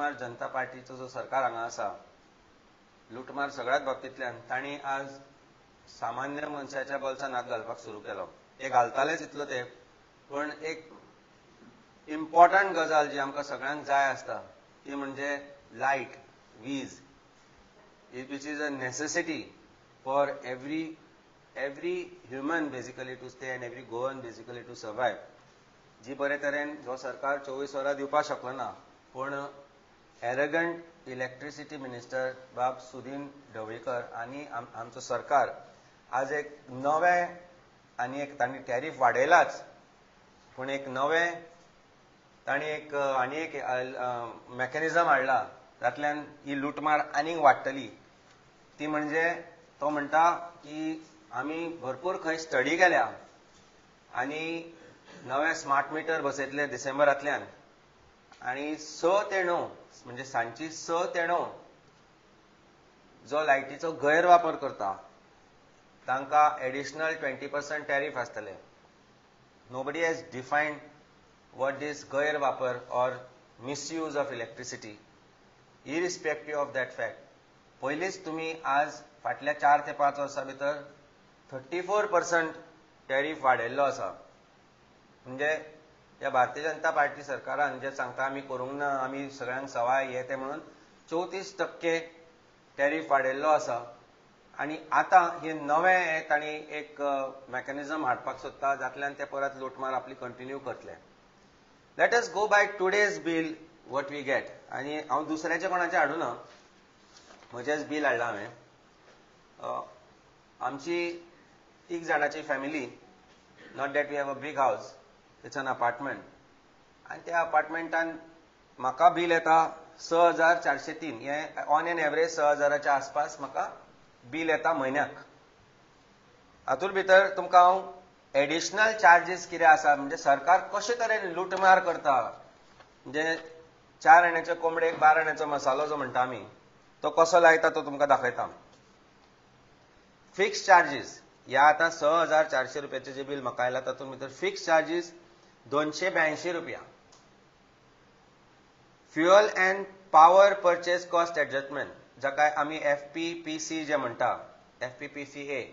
लुटमार जनता पार्टीचो जो सरकार हांगा आसा, लुटमार सगळ्याच बाबतींतल्यान तांणी आज सामान्य मनशाच्या बोल्सान हात घालपाक सुरू केलो. ते घालतालेच इतलो ते, पण एक इम्पॉर्टंट गजाल जी आमकां सगळ्यांक जाय आसता ती म्हणजे लायट, वीज, which is a necessity for every human basically to stay and every Goan basically to survive, जी बरे तरेन जो सरकार 24 वरां दिवपाक शकलो ना, पूण एरगंट इलेक्ट्रिसिटी मिनिस्टर बाब सुदीन ढवळीकर आनी आमचो सरकार आज एक नवें आनी एक तांणी टॅरीफ वाडयलाच, पूण एक नवें तांणी एक आनी एक मॅकॅनिझम हाडला तातल्यान ही लुटमार आनीक वाडटली. ती म्हणजे तो म्हणटा की आमी भरपूर खंय स्टडी केल्या आनी नवे स्मार्ट मिटर बसयतले डिसेंबरांतल्यान आनी 6 ते 9 म्हणजे सांजची 6 ते 9 जो लायटीचो गैरवापर करता तांकां एडिशनल 20% टॅरीफ आसतले. Nobody has defined what is गैरवापर or misuse of electricity. Irrespective of that fact, पयलींच तुमी आज फाटल्या 4 ते 5 वर्सां भितर 34% टॅरीफ वाडयल्लो आसा. म्हणजे ह्या भारतीय जनता पार्टी सरकारान जे सांगता आमी करूंक ना, आमी सगळ्यांक सवाय हे ते म्हणून 34% टॅरीफ वाडयल्लो आसा. आनी आतां हे नवें तांणी एक मॅकॅनिझम हाडपाक सोदता जातल्यान ते परत लुटमार आपली कंटिन्यू करतले. Let us go by today's bill what we get. आनी हांव दुसऱ्याचें कोणाचें हाडूं ना, म्हजेंच बील हाडलां हांवें. आमची 3 जाणांची family, not that we have a big house, it's an apartment, आनी त्या अपार्टमेंटान म्हाका बील येता 6403. हें ऑन एन एवरेज 6000च्या आसपास म्हाका बील येता म्हयन्याक. हातूंत भितर तुमकां हांव एडिशनल चार्जीस कितें आसा, म्हणजे सरकार कशे तरेन लुटमार करता, म्हणजे 4 आण्याच्या कोंबडेक 12 आण्याचो मसालो जो म्हणटा आमी तो कसो लायता तो तुमकां दाखयता. फिक्स चार्जीस ह्या आतां 6400 रुपयाचें जें बील म्हाका आयलां तातूंत भितर फिक्स चार्जीस 282 रुपया, fuel and power purchase cost adjustment जाका आमी FPPC जे म्हणटा, FPPCA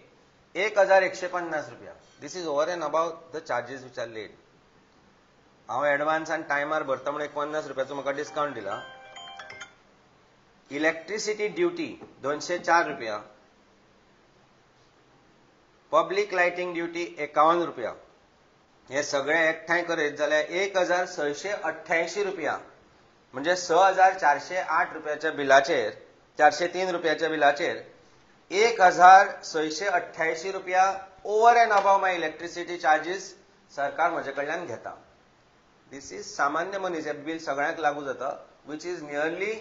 1150 रुपया. This is over and above the charges which are laid. हांव एडवान्स आनी टायमार भरता म्हणून 50 रुपयाचो म्हाका डिस्कावंट दिला. इलेक्ट्रिसिटी ड्युटी 204 रुपया, पब्लीक लायटींग ड्युटी 51 रुपया. हे सगळे एकठांय करीत जाल्यार 1688 रुपया, म्हणजे 6408 रुपयाच्या बिलाचेर, 403 रुपयाच्या बिलाचेर 1688 रुपया over and above my electricity charges सरकार म्हजे कडल्यान घेता. This is सामान्य मनीस, हें बील सगळ्यांक लागू जाता, which is nearly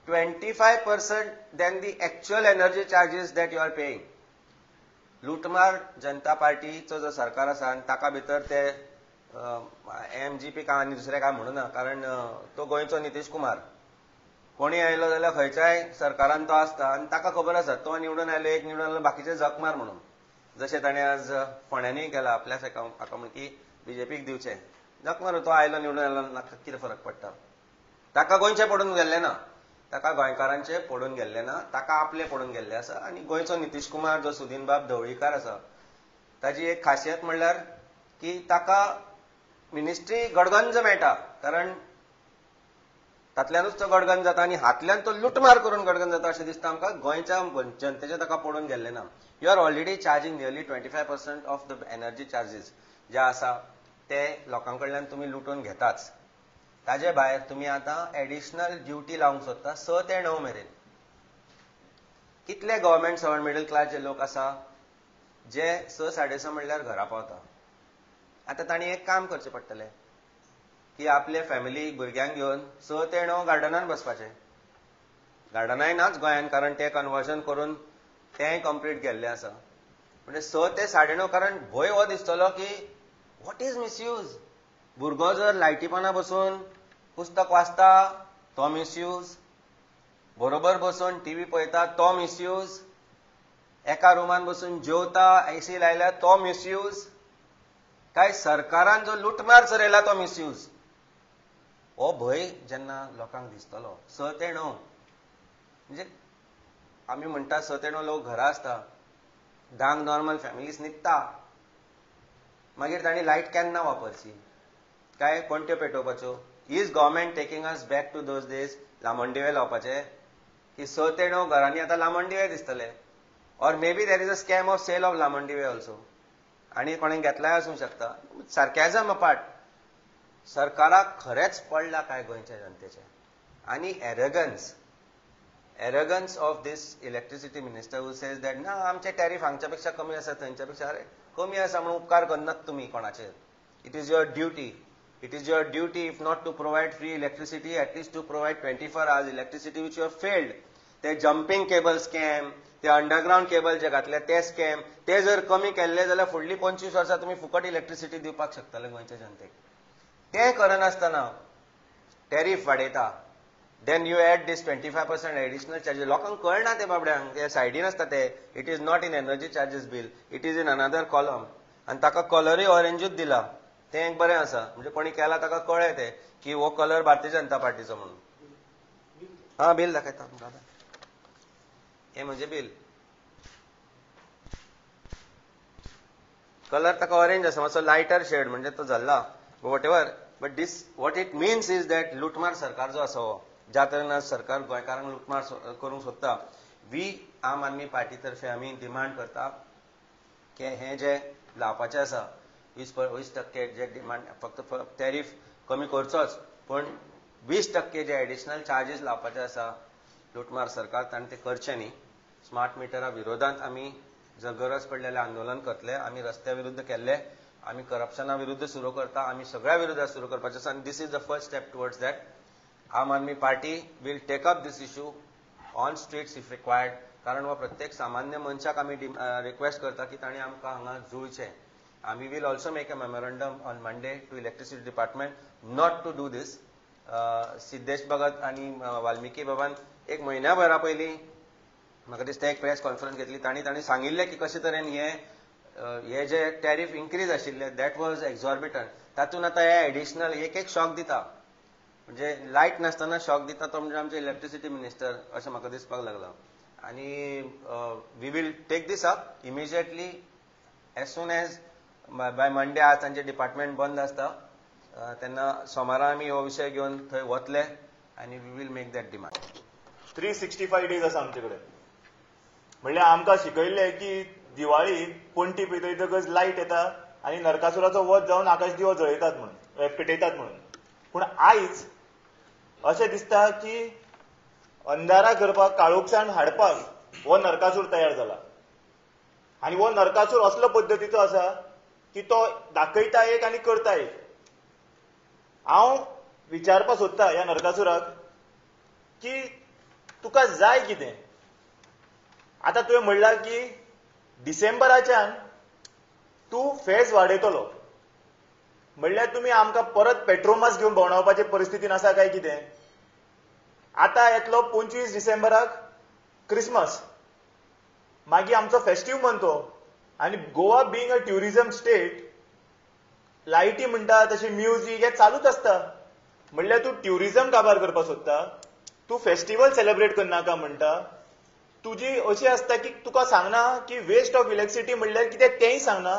25% than the actual energy charges that you are paying. लुटमार जनता पार्टीचो जो सरकार आसा आनी ताका भितर ते MGP काय आनी दुसरें काय म्हणूना, कारण तो गोंयचो नितीश कुमार, कोणी आयलो जाल्यार खंयच्याय सरकारान तो आसता आनी ताका खबर आसा तो निवडून आयलो, एक निवडून आयलो, बाकीचे जखमार म्हणून. जशें ताणें आज फोंड्यांनी केलां आपल्या हाका म्हण की बीजेपीक दिवचें, जखमार तो आयलो निवडून आयलो, नाका कितें फरक पडटा. ताका गोंयचें पडून गेल्लें ना, ताका गोंयकारांचें पडून गेल्लें ना, ताका आपलें पडून गेल्लें आसा. आनी गोंयचो नितीश कुमार जो सुदीन बाब ढवळीकार आसा ताजी एक खासियत म्हणल्यार की ताका मिनिस्ट्री गडगंज मेळटा, कारण तातल्यानूच तो गडगंज जाता आनी हातल्यान तो लुटमार करून गडगंज जाता अशें दिसता आमकां. गोंयच्या जनतेचें ताका पडून गेल्लें ना. You are already charging nearly 25% of the energy charges जे आसा ते लोकां कडल्यान तुमी लुटून घेताच. ताजे भायर तुमी आतां एडिशनल ड्युटी लावंक सोदता 6 ते 9 मेरेन. कितले गव्हर्मेंट सर्वंट मिडल क्लास जे लोक आसा जे 6 साडे 6 म्हणल्यार घरा पावता. आतां तांणी एक काम करचें पडटलें की आपले फॅमिली भुरग्यांक घेवन 6 ते 9 गार्डनान बसपाचें. गार्डनाय नाच गोंयान, कारण ते कन्वर्जन करून तेंय कंप्लीट केल्लें आसा. म्हणजे 6 ते 9:30, कारण भंय हो दिसतलो की what is misuse. भुरगो जर लायटी पाना बसून पुस्तक वाचता तो मिसयूज, बरोबर बसून टीव्ही पळयता तो मिसयूज, एका रुमान बसून जेवता एसी लायल्या तो मिसयूज, काय सरकारान जो लुटमार चलयला तो मिसयूज. हो भंय जेन्ना लोकांक दिसतलो 6 ते 9, म्हणजे आमी म्हणटा 6 ते 9 लोक घरा आसता, 10 नॉर्मल फॅमिलीज न्हिदता, मागीर तांणी लायट केन्ना वापरची, काय कोणत्यो पेटोवपाच्यो? Is government taking us back to those days लामण दिवे लावपाचे की 6 ते 9 घरांनी आतां लामण दिवे दिसतले? Or maybe there is a scam of sale of लामण दिवे ऑल्सो, आनी कोणें घेतलाय आसूंक शकता. सार्कॅझम अपार्ट, सरकाराक खरेंच पडला काय गोंयच्या जनतेचें? आनी arrogance of this electricity minister who says that ना आमचे टॅरीफ हांगच्या पेक्षा कमी आसा थंयच्या पेक्षा. अरे कमी आसा म्हणून उपकार करनात तुमी कोणाचेर. It is your duty, it is your duty if not to provide free electricity at least to provide 24 hours electricity which you have failed. ते जम्पींग केबल स्कॅम, ते अंडरग्रावंड केबल जे घातले ते स्कॅम, ते जर कमी केल्ले जाल्यार फुडली 25 वर्सां तुमी फुकट इलेक्ट्रिसिटी दिवपाक शकतले गोंयच्या जनतेक. ते करनासतना टॅरीफ वाडयता, then you add this 25% additional charges. लोकांक कळना ते बाबड्यांक, ते सायडीन आसता ते. It is not in energy charges bill, it is in another column. आनी ताका कलरूय ऑरेंजूच दिला, तें एक बरें आसा, म्हणजे कोणी केला ताका कळ्ळें तें की हो कलर भारतीय जनता पार्टीचो म्हणून. हां, बील दाखयता तुमकां, हें म्हजें बील. कलर ताका ऑरेंज आसा, मातसो लायटर शेड, म्हणजे तो झल्ला, whatever. But this what it means is that लुटमार सरकार जो आसा हो, ज्या तरेन सरकार गोंयकारांक लुटमार करूंक सोदता, we आम आदमी पार्टी तर्फे आमी डिमांड करता की हें जें लावपाचें आसा 20% जे डिमांड, फक्त टॅरीफ कमी करचोच, पूण 20% जे एडिशनल चार्जीस लावपाचे आसा लुटमार सरकार, ताणें ते करचें न्ही. स्मार्ट मिटरा विरोधांत आमी जर गरज पडली जाल्यार आंदोलन करतले. आमी रस्त्या विरुद्ध केल्ले, आमी करप्शना विरुद्ध सुरू करता, आमी सगळ्या विरोधात सुरू करपाचें आसा, आनी this is the first step towards that. Aam Aadmi Party will take up this issue on streets if required, कारण हो प्रत्येक सामान्य मनशाक आमी रिक्वेस्ट करता की ताणें आमकां हांगा जुळचें. आमी will also make a memorandum on Monday to electricity department not to do this. Siddhesh Bhagat आनी वाल्मिकी बाबान एक म्हयन्या भरा पयलीं म्हाका दिसता एक प्रेस कॉन्फरन्स घेतली, तांणी सांगिल्लें की कशे तरेन हे जे टॅरीफ इन्क्रीज आशिल्ले that was exorbitant, तातूंत आतां हे एडिशनल एक एक शॉक दिता, म्हणजे लायट नासतना शॉक दिता तो म्हणजे आमचे इलेक्ट्रिसिटी मिनिस्टर अशें म्हाका दिसपाक लागलां. आनी we will take this up immediately as soon as by Monday. आज तांचें डिपार्टमेंट बंद आसता, तेन्ना सोमारा आमी हो विशय घेवन थंय वतले आनी we will make that demand. 365 days आसा आमचे कडेन, म्हणल्यार आमकां शिकयल्लें की दिवाळी पणटी पेटयतकच लायट येता आनी नरकासुराचो वध जावन आकाश दिवो जळयतात म्हणून, पेटयतात म्हणून. पूण आयज अशें दिसता की अंधारा करपाक, काळोखसाण हाडपाक हो नरकासूर तयार जाला. आनी हो नरकासूर असलो पद्दतीचो आसा की तो दाखयता एक आनी करता एक. हांव विचारपाक सोदता ह्या नरकासुराक की तुका जाय कितें? आतां तुवें म्हणलां की डिसेंबराच्यान तूं फेज वाडयतलो, म्हणल्यार तुमी आमकां परत पेट्रोमास घेवन भोंवडावपाचे परिस्थितीन आसा काय कितें? आतां येतलो 25 डिसेंबराक क्रिसमस, मागीर आमचो फेस्टीव मंथ हो, आनी Goa being a tourism state, लायटी म्हणटा तशें म्युजीक हें चालूच आसता. म्हणल्यार तूं ट्युरिजम काबार करपाक सोदता, तूं फेस्टिवल सेलेब्रेट करनाका म्हणटा, तुजी अशी आसता की तुका सांगना की वेस्ट ऑफ इलेक्ट्रिसिटी म्हणल्यार कितें तेंय सांगना.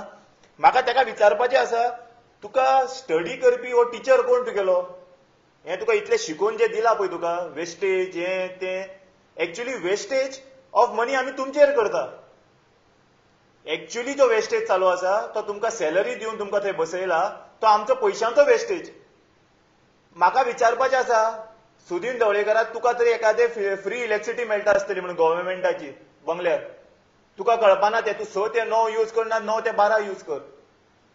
म्हाका ताका विचारपाचें आसा, तुका स्टडी करपी हो टिचर कोण तुगेलो? हें तुका इतलें शिकोवन जें दिलां पळय तुका वेस्टेज हें तें, एक्चुअली वेस्टेज ऑफ मनी आमी तुमचेर करता. एक्चुअली जो वेस्टेज चालू आसा तो तुमकां सॅलरी दिवन तुमकां थंय बसयला, तो आमचो पयशांचो वेस्टेज. म्हाका विचारपाचें आसा सुदीन ढवळीकाराक, तुका तरी एखादे फ्री इलेक्ट्रिसिटी मेळटा आसतली म्हणून गव्हर्मेंटाची बंगल्यार, तुका कळपाना तें, तूं 6 ते 9 यूज करना, 9 ते 12 यूज कर.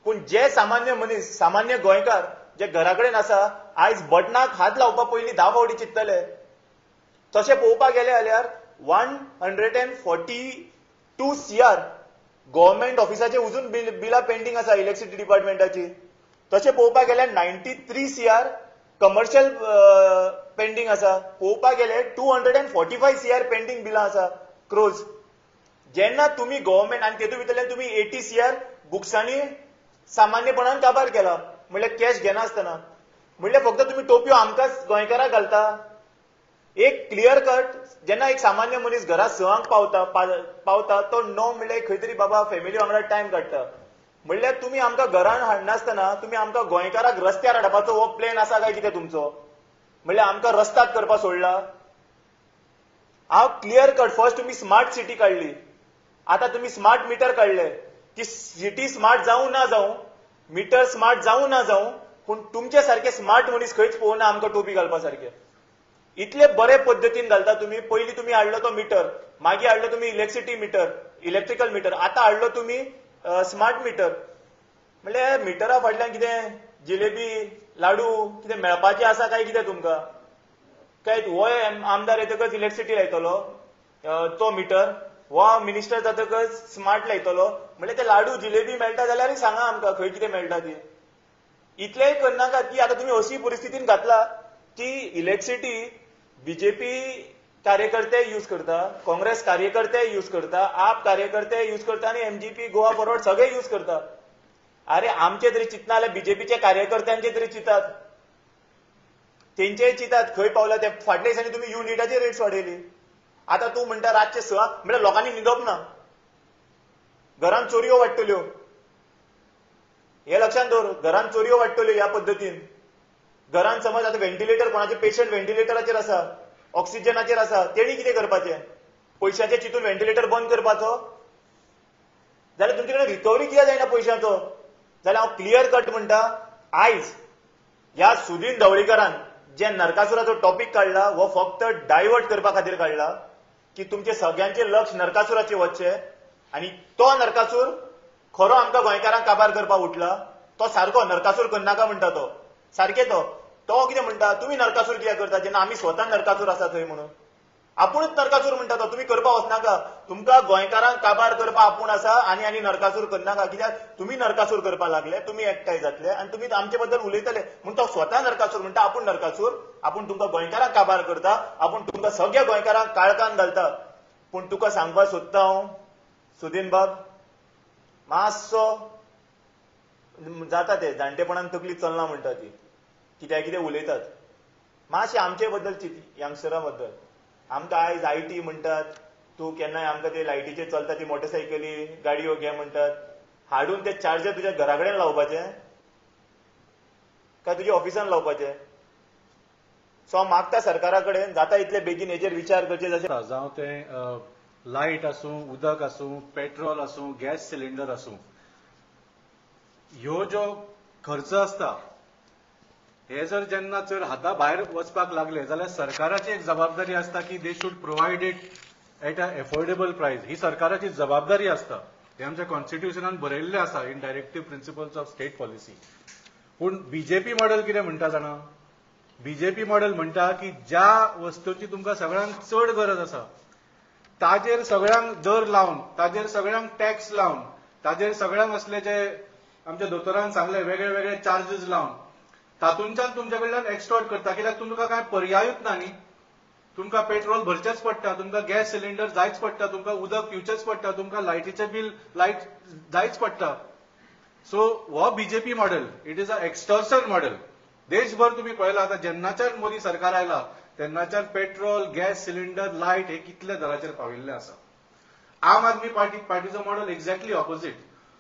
पूण जे सामान्य मनीस, सामान्य गोंयकार जे घरा कडेन आसा, आयज बटनाक हात लावपा पयलीं 10 फावटी चिंततले. तशें पळोवपाक गेलें जाल्यार 142 CR government ऑफिसाचे अजून बिलां पेंडींग आसा इलेक्ट्रिसिटी डिपार्टमेंटाची. तशें पळोवपाक गेल्यार 93 CR commercial pending आसा. पळोवपाक गेल्यार 245 CR pending बिलां आसा क्रोज. जेन्ना तुमी गव्हर्मेंट आनी तेतूंत भितरल्यान तुमी 80 CR बुक्सांनी सामान्यपणान काबार केला, म्हणल्यार कॅश घेनासतना. म्हणल्यार फक्त तुमी टोपयो आमकांच गोंयकाराक घालता. एक क्लियर कट जेन्ना एक सामान्य मनीस घरा 6 पावता तो 9 म्हणल्यार खंय तरी बाबा फॅमिली वांगडा टायम काडटा. म्हणल्यार तुमी आमकां घरान हाडनासतना तुमी आमकां गोंयकाराक रस्त्यार हाडपाचो हो प्लॅन आसा काय कितें तुमचो? म्हणल्यार आमकां रस्त्यार करपाक सोडला. हांव क्लियर कट फर्स्ट तुमी स्मार्ट सिटी काडली, आतां तुमी स्मार्ट मिटर काडले की सिटी स्मार्ट जावं ना जावं, मिटर स्मार्ट जावं ना जावं, पूण तुमचे सारके स्मार्ट मनीस खंयच पळोवना आमकां टोपी घालपा सारके. इतले बरे पद्दतीन घालता तुमी. पयलीं तुमी हाडलो तो मिटर, मागीर हाडलो तुमी इलेक्ट्रिसिटी मिटर, इलेक्ट्रिकल मिटर, आतां हाडलो तुमी स्मार्ट मिटर. म्हणल्यार मिटरा फाटल्यान कितें जिलेबी लाडू कितें मेळपाचें आसा काय कितें तुमकां? काय हो आमदार येतकच इलेक्ट्रिसिटी लायतलो तो मिटर, हो मिनिस्टर जातकच स्मार्ट लायतलो. म्हणल्यार ते लाडू जिलेबी मेळटा जाल्यारय सांगा आमकां खंय कितें मेळटा ती. इतलेंय करनाकात की आतां तुमी अशी परिस्थितीन घातला की इलेक्ट्रिसिटी बीजेपी कार्यकर्ते यूज करता, काँग्रेस कार्यकर्ते यूज करता, आप कार्यकर्ते यूज करता आनी एमजीपी गोवा फॉरवर्ड सगळे यूज करता. अरे आमचे तरी चिंतना जाल्यार बीजेपीच्या कार्यकर्त्यांचे तरी चिंतात, तेंचेय चिंतात खंय पावला ते. फाटल्या दिसांनी तुमी युनिटाचे रेट्स वाडयली. आतां तूं म्हणटा रातचे 6 म्हणल्यार लोकांनी न्हिदप ना, घरान चोरयो वाडटल्यो, हे लक्षांत दवर. घरान चोरयो वाडटल्यो ह्या पद्दतीन. घरान समज आतां व्हेंटिलेटर, कोणाचे पेशंट व्हेंटिलेटराचेर आसा, ऑक्सिजनाचेर आसा, तेणी कितें करपाचें? पयशांचें चिंतून व्हेंटिलेटर बंद करपाचो जाल्यार तुमचे कडेन रिकवरी कित्याक जायना पयशांचो? जाल्यार हांव क्लियर कट म्हणटा, आयज ह्या सुदीन ढवळीकरान जे नरकासुराचो टॉपीक काडला हो फक्त डायवर्ट करपा खातीर काडला की तुमचे सगळ्यांचे लक्ष नरकासुराचेर वचचें आनी तो नरकासूर खरो आमकां गोंयकारांक काबार करपाक उठला. तो सारको नरकासूर करनाका म्हणटा, तो सारके तो कितें म्हणटा, तुमी नरकासूर कित्याक करता जेन्ना आमी स्वता नरकासूर आसा थंय म्हणून. आपुणूच नरकासूर म्हणटा तो, तुमी करपाक वचनाका, तुमकां गोंयकारांक काबार करपाक आपूण आसा आनी आनी नरकासूर करनाका, कित्याक तुमी नरकासूर करपाक लागले, तुमी एकठांय जातले आनी तुमी आमचे बद्दल उलयतले. म्हूण तो स्वता नरकासूर म्हणटा, आपूण नरकासूर, आपूण तुमकां गोंयकारांक काबार करता, आपूण तुमकां सगळ्या गोंयकारांक काळखान घालता. पूण तुका सांगपाक सोदता हांव सुदीन बाब, मातसो जाता ते जाणटेपणान तकली चलना म्हणटा ती, कित्याक कितें उलयतात. मातशें आमचे बद्दल चिंत, यंगस्टरां बद्दल. आमकां आयज IT म्हणटात, तूं केन्नाय आमकां ते लायटीचेर चलता ती मोटरसायकली गाडयो घे म्हणटात, हाडून ते चार्जर तुज्या घरा कडेन लावपाचे काय तुज्या ऑफिसान लावपाचे? सो हांव मागता सरकारा कडेन जाता इतले बेगीन हेजेर विचार करचे. जशें जावं तें लायट आसूं, उदक आसूं, पेट्रोल आसूं, गॅस सिलिंडर आसूं, ह्यो ज्यो खर्च आसता हे जर जेन्ना चड हाता भायर वचपाक लागले जाल्यार सरकाराची एक जबाबदारी आसता की they should provide it at a affordable price. ही सरकाराची जबाबदारी आसता, हे आमच्या कॉन्स्टिट्युशनान बरयल्लें आसा in directive principles of state policy. पूण बीजेपी मॉडेल कितें म्हणटा जाणा? बीजेपी मॉडेल म्हणटा की ज्या वस्तूची तुमकां सगळ्यांक चड गरज आसा ताजेर सगळ्यांक दर लावन, ताजेर सगळ्यांक टॅक्स लावन, ताजेर सगळ्यांक असले जे आमच्या दोतोरान सांगले वेगळे वेगळे चार्जीस लावन तातूंच्यान तुमच्या कडल्यान एक्स्टॉर्ट करता. कित्याक तुमकां कांय पर्यायूच ना न्ही, तुमकां पेट्रोल भरचेंच पडटा, तुमकां गॅस सिलिंडर जायच पडटा, तुमकां उदक पिवचेंच पडटा, तुमकां लायटीचें बील लायट जायच पडटा. सो हो BJP model, it is a extortion model. देशभर तुमी पळयला आतां जेन्नाच्यान मोदी सरकार आयला तेन्नाच्यान पेट्रोल, गॅस सिलिंडर, लायट हे कितल्या दराचेर पाविल्ले आसा. आम आदमी पार्टीचो मॉडेल एक्झॅक्टली ऑपोजीट.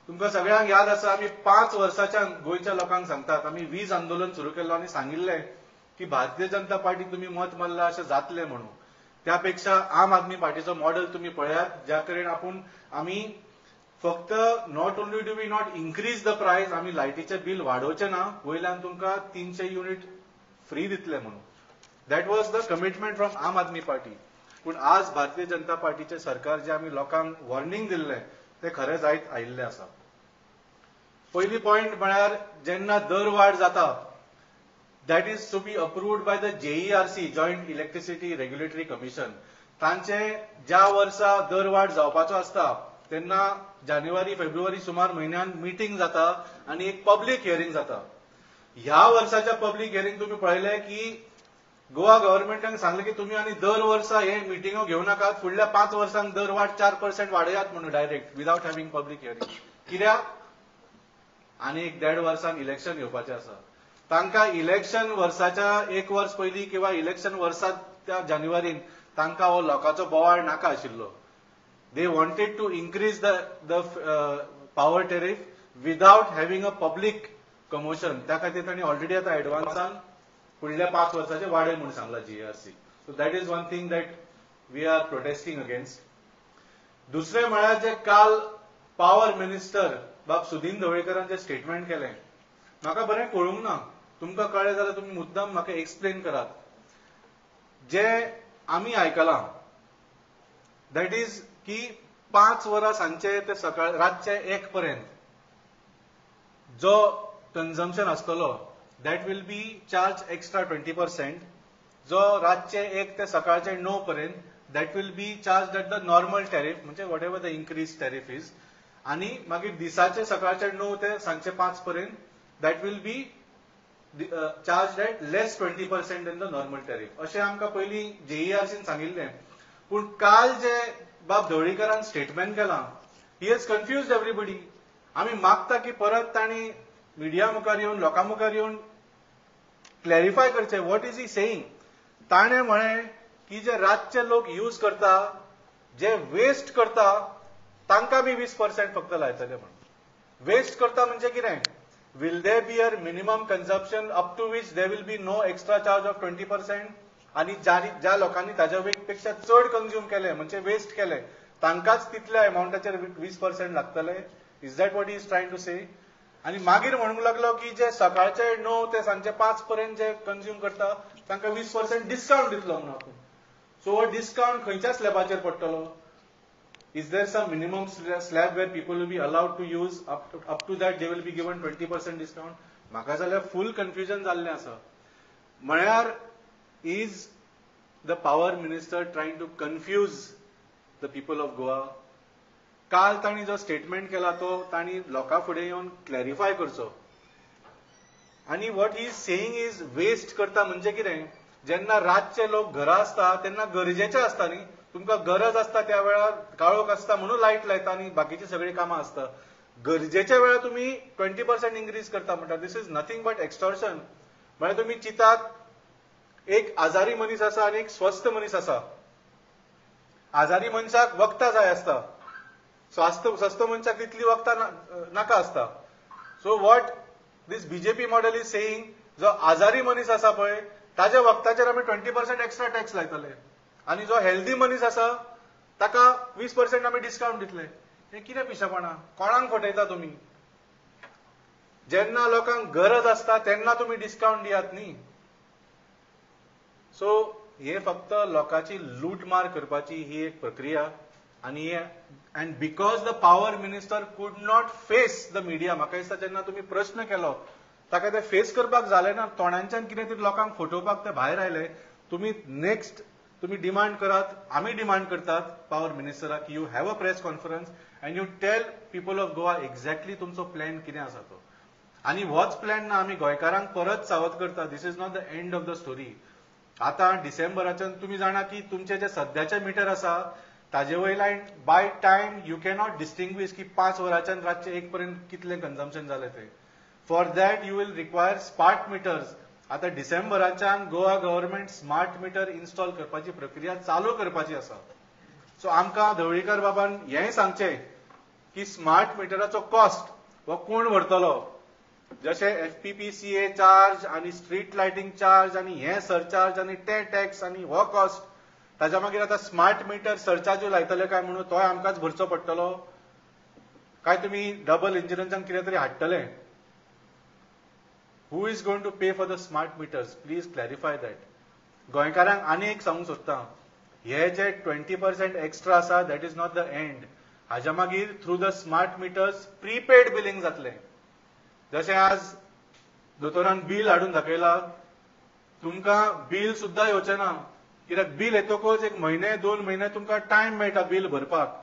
तुमकां सगळ्यांक याद आसा, आमी 5 वर्सांच्यान गोंयच्या लोकांक सांगतात, आमी वीज आंदोलन सुरू केल्लो आनी सांगिल्लें की भारतीय जनता पार्टी तुमी मत मारला अशें जातलें म्हणून. त्या पेक्षा आम आदमी पार्टीचो मॉडेल तुमी पळयात, ज्या कडेन आपूण आमी फक्त not only do we not increase the price, आमी लायटीचें बील वाडोवचें ना, वयल्यान तुमकां 300 युनिट फ्री दितले म्हणून. That was the commitment from Aam Aadmi Party. पूण आज भारतीय जनता पार्टीचें सरकार जे आमी लोकांक वॉर्निंग दिल्लें तें खरें जायत आयिल्लें आसा. पयली पॉयंट म्हळ्यार जेन्ना दरवाड जाता that is to be approved by the JERC, joint electricity regulatory commission. तांचे ज्या वर्सा दरवाड जावपाचो आसता तेन्ना जानेवारी फेब्रुवारी सुमार म्हयन्यान मिटींग जाता आनी एक पब्लीक हियरींग जाता. ह्या वर्साच्या पब्लीक हियरींग तुमी पळयलें की गोवा गव्हर्नमेंटान सांगलें की तुमी आनी दर वर्सा हे मिटिंगो घेवं नाकात, फुडल्या 5 वर्सांक दरवाड 4% वाडयात म्हणून direct without having public hearing. कित्याक? आनी 1-1.5 वर्सान इलेक्शन येवपाचें आसा. तांकां इलेक्शन वर्साच्या एक वर्स पयलीं किंवा इलेक्शन वर्साक त्या जानेवारीन तांकां हो लोकांचो बोवाळ नाका आशिल्लो. They wanted to increase the power tariff without having a public commotion. त्या खातीर तांणी ऑलरेडी आतां एडवान्सान फुडल्या 5 वर्साचे वाडय म्हूण सांगला GERC. So that is one thing that we are protesting against. दुसरें म्हळ्यार जे काल पावर मिनिस्टर बाब सुदीन ढवळीकरान जे स्टेटमेंट केलें म्हाका बरें कळूंक ना. तुमकां कळ्ळें जाल्यार तुमी मुद्दाम म्हाका एक्सप्लेन करात. जे आमी आयकलां that is की 5 वरां सांजचे ते सकाळ रातचे 1 पर्यंत जो कन्जम्पशन आसतलो that will be charge extra 20%. जो रातचे 1 ते सकाळचे 9 पर्यंत that will be charge at the normal tariff, म्हणजे whatever the increase tariff is. आनी मागीर दिसाचे सकाळचे 9 ते सांजचे 5 पर्यंत that will be charge at less 20% in the normal tariff, अशें आमकां पयलीं जेईआरसीन सांगिल्लें. पूण काल जे बाब ढवळीकरान स्टेटमेंट केलां he has confused everybody. आमी मागता की परत तांणी मिडिया मुखार येवन लोकां मुखार येवन क्लॅरिफाय करचें what is he saying. ताणें म्हळें की जे रातचे लोक यूज करता, जे वेस्ट करता तांकां बी 20% फक्त लायतले म्हणून. वेस्ट करता म्हणजे कितें? Will there be a minimum consumption up to which there will be no extra charge of 20%? आनी ज्या लोकांनी ताज्या पेक्षा चड कंज्यूम केले म्हणजे वेस्ट केले तांकांच तितल्या अमावंटाचेर 20% लागतले. Is that what is trying to say? आनी मागीर म्हणूंक लागलो की जे सकाळचे 9 ते सांजचे 5 पर्यंत जे कंज्यूम करता तांकां 20% डिस्कावंट दितलो म्हणून आपूण. सो हो डिस्कावंट खंयच्या स्लॅबाचेर पडटलो? Is there some minimum slab where people will be allowed to use up to that they will be given 20% discount? म्हाका जाल्यार फूल कन्फ्युजन जाल्लें आसा. म्हळ्यार is the power minister trying to confuse the people of Goa? काल तांणी जो statement केला तो तांणी लोकां फुडें येवन क्लॅरिफाय करचो. आनी what he is saying is waste करता म्हणजे कितें? जेन्ना रातचे लोक घरा आसता तेन्ना गरजेचे आसता न्ही, तुमकां गरज आसता त्या वेळार काळोख आसता म्हणून लायट लायता आनी बाकीची सगळीं कामां आसता. गरजेच्या वेळार तुमी 20% इन्क्रीज करता म्हणटा. This is nothing but extortion. म्हळ्यार तुमी चिंतात एक आजारी मनीस आसा आनी एक स्वस्थ मनीस आसा. आजारी मनशाक वखदां जाय आसता, स्वस्थ मनशाक तितली वखदां नाका आसता. So what this BJP model is saying, जो आजारी मनीस आसा पळय ताज्या वखदाचेर आमी 20% एक्स्ट्रा टॅक्स लायतले आनी जो हेल्दी मनीस आसा ताका 20% आमी डिस्कावंट दितले. हें कितें पिशेपणां? कोणाक फटयता तुमी? जेन्ना लोकांक गरज आसता तेन्ना तुमी डिस्कावंट दियात न्ही. सो हे फक्त लोकांची लूटमार करपाची ही एक प्रक्रिया. आनी and because the power minister could not face the media, म्हाका दिसता जेन्ना तुमी प्रश्न केलो ताका ते फेस करपाक जालें ना, तोंडांच्यान कितें तरी लोकांक फटोवपाक ते भायर आयले. तुमी नेक्स्ट तुमी डिमांड करात, आमी डिमांड करतात power मिनिस्टराक you have a press conference and you tell people of Goa exactly तुमचो प्लॅन कितें आसा तो. आनी होच प्लॅन ना आमी गोंयकारांक परत सावध करता. This is not the end of the story. आतां डिसेंबराच्यान तुमी जाणा की तुमचे जे सद्याचे मिटर आसा ताजे वयल्यान by time you cannot distinguish की 5 वरांच्यान रातचे 1 पर्यंत कितलें कन्जम्पशन जालें तें. For that you will require smart meters. आतां डिसेंबराच्यान Goa government smart meter install करपाची प्रक्रिया चालू करपाची आसा. सो आमकां ढवळीकर बाबान हेंय सांगचें की स्मार्ट मिटराचो कॉस्ट हो कोण व्हरतलो? जशे FPPCA charge आनी स्ट्रीट लायटींग चार्ज आनी हे सरचार्ज आनी ते टॅक्स आनी हो कॉस्ट, ताज्या मागीर आतां स्मार्ट मिटर सरचार्जूय लायतले काय म्हणून तोय आमकांच भरचो पडटलो काय तुमी डबल इंजिनाच्यान कितें तरी हाडटले? Who is going to pay for the smart meters? Please clarify that. गोंयकारांक आनी एक सांगूंक सोदता, हे जे 20% एक्स्ट्रा आसा that is not the end. हाज्या मागीर through the smart meters prepaid billing जातलें. जशें आज दोतोरान बील हाडून दाखयला, तुमकां बील सुद्दां येवचें ना, कित्याक बील येतकच एक म्हयने 2 म्हयने तुमकां टायम मेळटा बील भरपाक,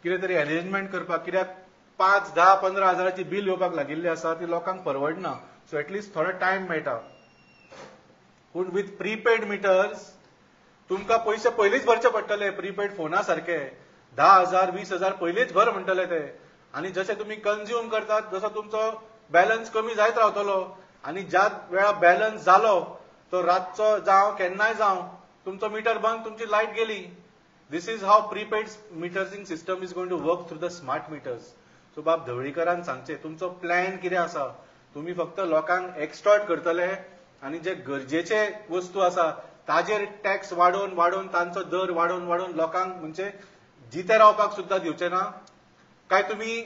कितें तरी अरेंजमेंट करपाक, कित्याक 5, 10, 15 हजाराची बील येवपाक लागिल्ली आसा ती लोकांक परवडना. सो एटलिस्ट थोडो टायम मेळटा. पूण विथ प्रीपेड मिटर्स तुमकां पयशे पयलींच भरचे पडटले. प्रीपेड फोना सारके 10,000 20,000 पयलींच भर म्हणटले ते. आनी जशे तुमी कंज्यूम करतात जसो तुमचो बॅलन्स कमी जायत रावतलो. आनी ज्या वेळा बॅलन्स जालो तो रातचो जावं केन्नाय जावं तुमचो मिटर बंद, तुमची लायट गेली. This is how prepaid metering system is going to work through the smart meters. So बाब ढवळीकरान सांगचें तुमचो प्लॅन कितें आसा. तुमी फक्त लोकांक एक्स्टॉर्ट करतले आनी जे गरजेचे वस्तू आसा ताजेर टॅक्स वाडोवन वाडोवन तांचो दर वाडोवन वाडोवन लोकांक म्हणजे जिते रावपाक सुद्दां दिवचे ना. काय तुमी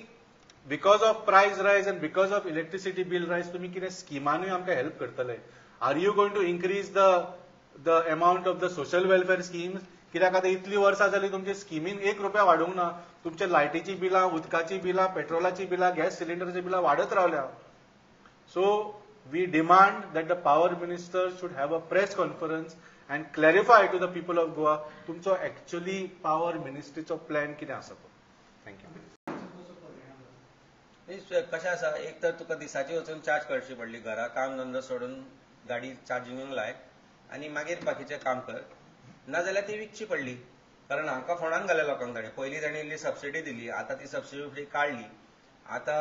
because of price rise and because of electricity bill rise तुमी कितें स्किमानूय आमकां हेल्प करतले? Are you going to increase the amount of the social welfare schemes? कित्याक आतां इतलीं वर्सां जालीं तुमचे स्किमीन एक रुपया वाडूंक ना. तुमचे लायटीची बिलां, उदकाची बिलां, पेट्रोलाची बिलां, गॅस सिलिंडराची बिलां वाडत रावल्या. So we demand that the power minister should have a press conference and clarify to the people of Goa तुमचो एक्चुअली पावर मिनिस्ट्रीचो प्लॅन कितें आसा तो. Thank you. कशें आसा, एक तर तुका दिसाची वचून चार्ज करची पडली, घरा काम धंदो सोडून गाडी चार्जिंगेक लाय आनी मागीर बाकीचें काम कर, नाजाल्यार ती विकची पडली. कारण हांकां फोंडान घाले लोकांक ताणें. पयलीं ताणें इल्ली सबसिडी दिली, आतां ती सबसिडी काडली, आतां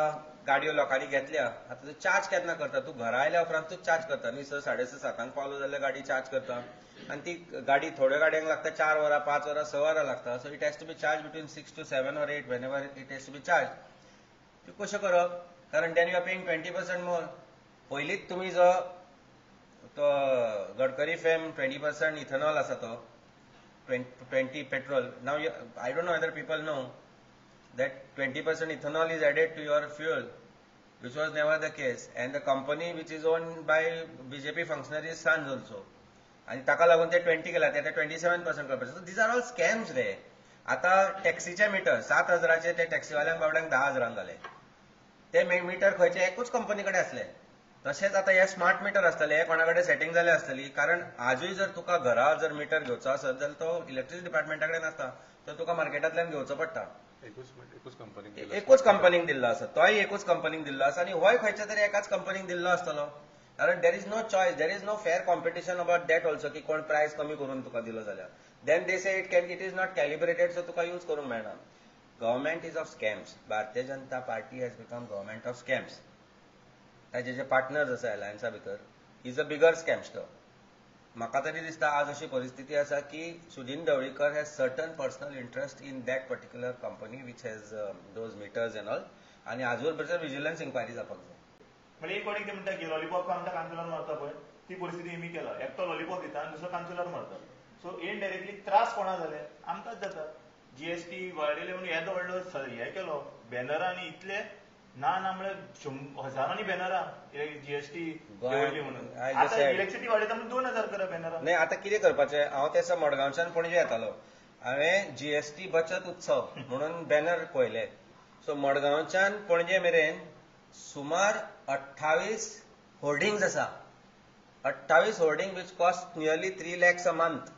गाडयो लोकांनी घेतल्या. आतां तूं चार्ज केन्ना करता? तूं घरा आयल्या उपरांत तूं चार्ज करता न्ही. 6, 6:30, 7 पावलो जाल्यार गाडी चार्ज करता आनी ती गाडी थोड्या गाडयांक लागता 4 वरां, 5 वरां, 6 वरां लागता. So it has to be charge between 6 to 7 or 8 whenever it has to be charge. त्यो कश्यो करप? कारण then you are paying 20% more. पयलींच तुमी जो तो गडकरी फेम 20% इथेनॉल आसा तो 20 petrol. Now I don't know whether people know that 20% ethanol is added to your fuel, which was never the case, and the company which is owned by BJP functionaries' sons also. आनी ताका लागून ते 20 केला, ते 27% करपाचे. So these are all scams रे. आतां टॅक्सीचे metre 7,000 ते टॅक्सीवाल्यांक बाबड्यांक 10,000 जाले. ते मिटर खंयचे एकूच कंपनी कडेन आसले. तशेंच आतां हे स्मार्ट मिटर आसतले, हे कोणा कडेन सेटींग जाले आसतली. कारण आजूय जर तुका घरा जर मिटर घेवचो आसत जाल्यार तो इलेक्ट्रिसिटी डिपार्टमेंटा कडेन आसता, तो तुका मार्केटांतल्यान घेवचो पडटा. एकूच कंपनीक दिल्लो आसा, तोय एकूच कंपनीक दिल्लो आसा आनी होय खंयच्या तरी एकाच कंपनीक दिल्लो आसतलो. कारण there is no choice, there is no fair competition about that also की कोण प्रायस कमी करून तुका दिलो जाल्यार. Then they say it is not calibrated, so तुका यूज करूंक मेळना. Government is of scams. Bharatiya Janata Party has become government of scams. ताजे जे पार्टनर्स आसा अलायन्सा भितर is a बिगर स्कॅमस्टर. म्हाका तरी दिसता आज अशी परिस्थिती आसा की Sudin Dhavalikar has certain personal interest in that particular company which has those meters and all, आनी आजूर बसर विजिलन्स इन्क्वायरी जावपाक जाय. म्हणजे एक कोणी कितें म्हणटा की लॉलीपॉप म्हणटा कानसुलार मारता पळय, ती परिस्थिती आमी केला. एकटो लॉलीपॉप दिता आनी दुसरो कानसुलार मारता. सो इनडायरेक्टली त्रास कोणा जाले? आमकांच जाता. जीएसटी वाडयले म्हणून येदो व्हडलो हे केलो, बॅनरां इतले ना ना म्हळ्यार हजारांनी बॅनरां जीएसटी म्हणून. आतां इलेक्ट्रिसिटी वाडयता म्हणून 2,000 करा बॅनरां. नाही आतां कितें करपाचें, हांव ते मडगांवच्यान पणजे येतालो, हांवें जीएसटी बचत उत्सव म्हणून बॅनर पळयले. सो मडगांवच्यान पणजे मेरेन सुमार 28 होर्डिंग्स आसा. 28 hoarding which cost nearly 3 lakhs a month.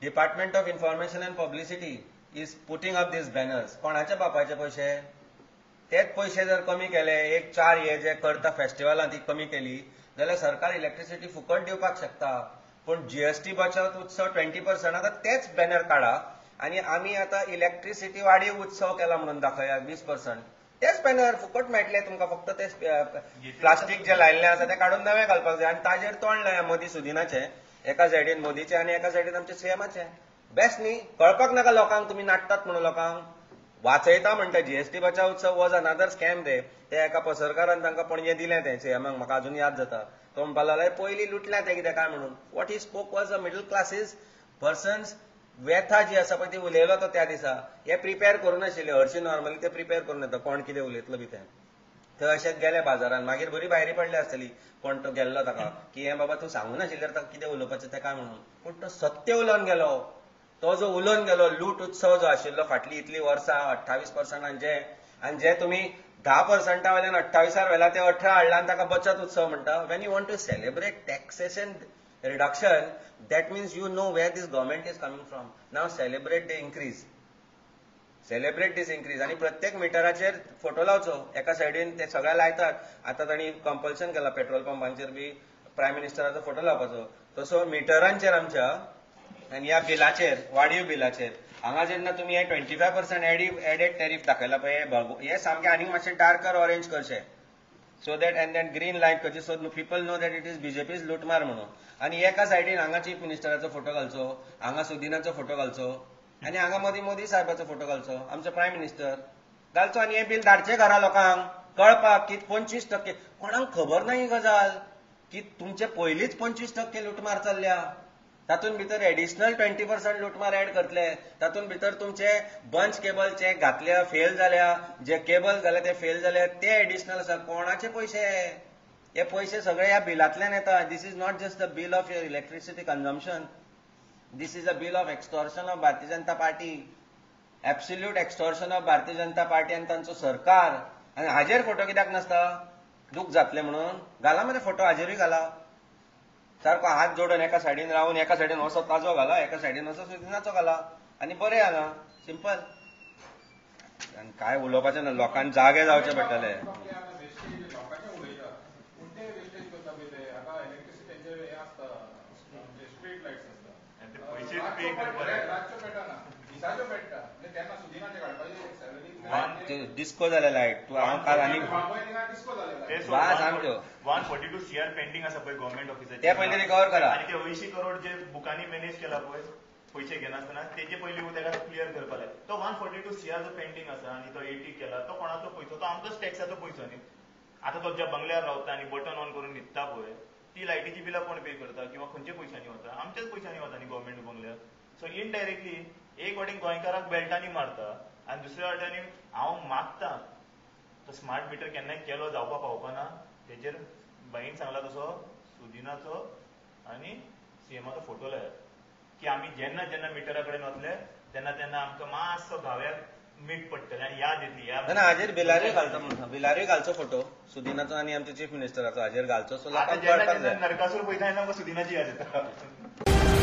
Department of Information and Publicity is putting up these banners. कोणाच्या बापायचे पयशे? तेच पयशे जर कमी केले, एक 4 हे जे करता फेस्टिवलां ती कमी केली जाल्यार सरकार इलेक्ट्रिसिटी फुकट दिवपाक शकता. पूण जीएसटी बचत उत्सव 20% आतां तेच बॅनर काडा आनी आमी आतां इलेक्ट्रिसिटी वाडीव उत्सव केला म्हणून दाखया 20%. तेच बॅनर फुकट मेळटले तुमकां, फक्त ते प्लास्टीक जे लायिल्लें आसा तें काडून नवें घालपाक जाय आनी ताजेर तोंड लाया मोदी सुदिनाचें, एका सायडीन मोदीचें आनी एका सायडीन आमच्या सीएमाचें. बेस्ट न्ही, कळपाक नाका लोकांक तुमी नाटतात म्हणून लोकांक वाचयता म्हणटा. जीएसटी बचाव उत्सव वॉज अनादर स्कॅम रे. ते एका पसरकारान तांकां पणजे दिलें तें सीएमाक, म्हाका अजून याद जाता. तो म्हणपाक लागलो पयलीं लुटल्या तें कितें काय म्हणून. What he spoke was a middle classes persons व्यथा जी आसा पळय ती उलयलो तो त्या दिसा. हे प्रिपेर करून नाशिल्ले, हरशीं नॉर्मली ते प्रिपेर करून येता कोण कितें उलयतलो बी तें. थंय अशेंच गेले बाजारान, मागीर बरी भायरी पडली आसतली कोण तो गेल्लो ताका की हें बाबा तूं सांगू नाशिल्ल्यार ताका कितें उलोवपाचें तें काय म्हणून. पूण तो सत्य उलोवन गेलो. तो जो उलोवन गेलो लूट उत्सव जो आशिल्लो फाटलीं इतलीं वर्सां 28% आनी जे तुमी 10% वयल्यान 28 व्हेला ते 18 हाडला आनी ताका बचत उत्सव म्हणटा. When you want to celebrate taxation reduction, that means you know where this government is coming from. Now celebrate the increase, celebrate this increase. आनी प्रत्येक मिटराचेर फोटो लावचो एका सायडीन, ते सगळे लायतात. आतां तांणी कंपल्शन केला पेट्रोल पंपांचेर बी प्रायम मिनिस्टराचो फोटो लावपाचो, तसो मिटरांचेर आमच्या आनी ह्या बिलाचेर, वाडीव बिलाचेर हांगा जेन्ना तुमी हे 25% एडेड टॅरीफ दाखयला पळय, हे सामकें आनीक मातशें डार्कर ऑरेंज करचें. So that and that green light करची, so people know that it is BJP's लुटमार म्हणून. आनी एका सायडीन हांगा चीफ मिनिस्टराचो फोटो घालचो, हांगा सुदिनाचो फोटो घालचो आनी हांगा मदीं मोदी साहेबाचो फोटो घालचो, आमचो प्रायम मिनिस्टर घालचो. आनी हें बील धाडचें घरा लोकांक कळपाक की 25% कोणाक खबर ना ही गजाल की तुमचे पयलींच 25% लुटमार चल्ल्या, तातूंत भितर एडिशनल 20% लुटमार ऍड करतले, तातूंत भितर तुमचे बंच केबल जे घातल्या फेल जाल्या, जे केबल घाले ते फेल जाले, ते एडिशनल आसा. कोणाचे पयशे? हे पयशे सगळे ह्या बिलांतल्यान येता. This is not just the bill of your electricity consumption, this is a bill of extortion of Bharatiya Janata Party, absolute extortion of Bharatiya Janata Party आनी तांचो सरकार. आनी हाजेर फोटो कित्याक नासता? दूख जातले म्हणून घाला मरे फोटो, हाजेरूय घाला. सारको हात जोडून एका सायडीन रावन, एका सायडीन असो ताजो घाला, एका सायडीन असो सुदिनाचो घाला आनी बरें हांगा सिंपल. आनी काय उलोवपाचें ना, लोकांक जागे जावचें पडटलें. डिस्को जाले लायट तूं हांव काल आनी सामक्यो 142 CR pending आसा पळय गव्हर्मेंट ऑफिसाचे, ते पयलीं रिकवर करा. आनी ते 80 करोड जे बुकांनी मॅनेज केला पळय पयशे घेनासतना, तेजे पयलीं ताका क्लियर करपा जाय. तो 142 CR जो पेंडींग आसा आनी तो 80 केला तो कोणाचो पयसो? तो आमचोच टॅक्साचो पयसो न्ही. आतां तो ज्या बंगल्यार रावता आनी बटन ऑन करून न्हिदता पळय, ती लायटीची बिलां कोण पे करता किंवा खंयच्या पयशांनी वता? आमच्याच पयशांनी वता न्ही गव्हर्मेंट बंगल्यार. सो इनडायरेक्टली एक वाटेन गोंयकाराक बेल्टांनी मारता आनी दुसऱ्या वाटेन हांव मागता तो स्मार्ट मिटर केन्नाय केलो जावपा पावपा ना. तेजेर बाईन सांगला तसो सुदिनाचो आनी सीएमाचो फोटो लायात की आमी जेन्ना जेन्ना मिटरा कडेन वतले तेन्ना तेन्ना आमकां मातसो घाव्याक मीठ पडटलें आनी याद येतली. ना हाजेर बिलारूय घालचो म्हणून, बिलारूय घालचो फोटो सुदिनाचो आनी आमच्या चीफ मिनिस्टराचो हाजेर घालचो. सो जेन्ना जेन्ना नरकासूर पळयता तेन्ना आमकां सुदिनाची याद येता.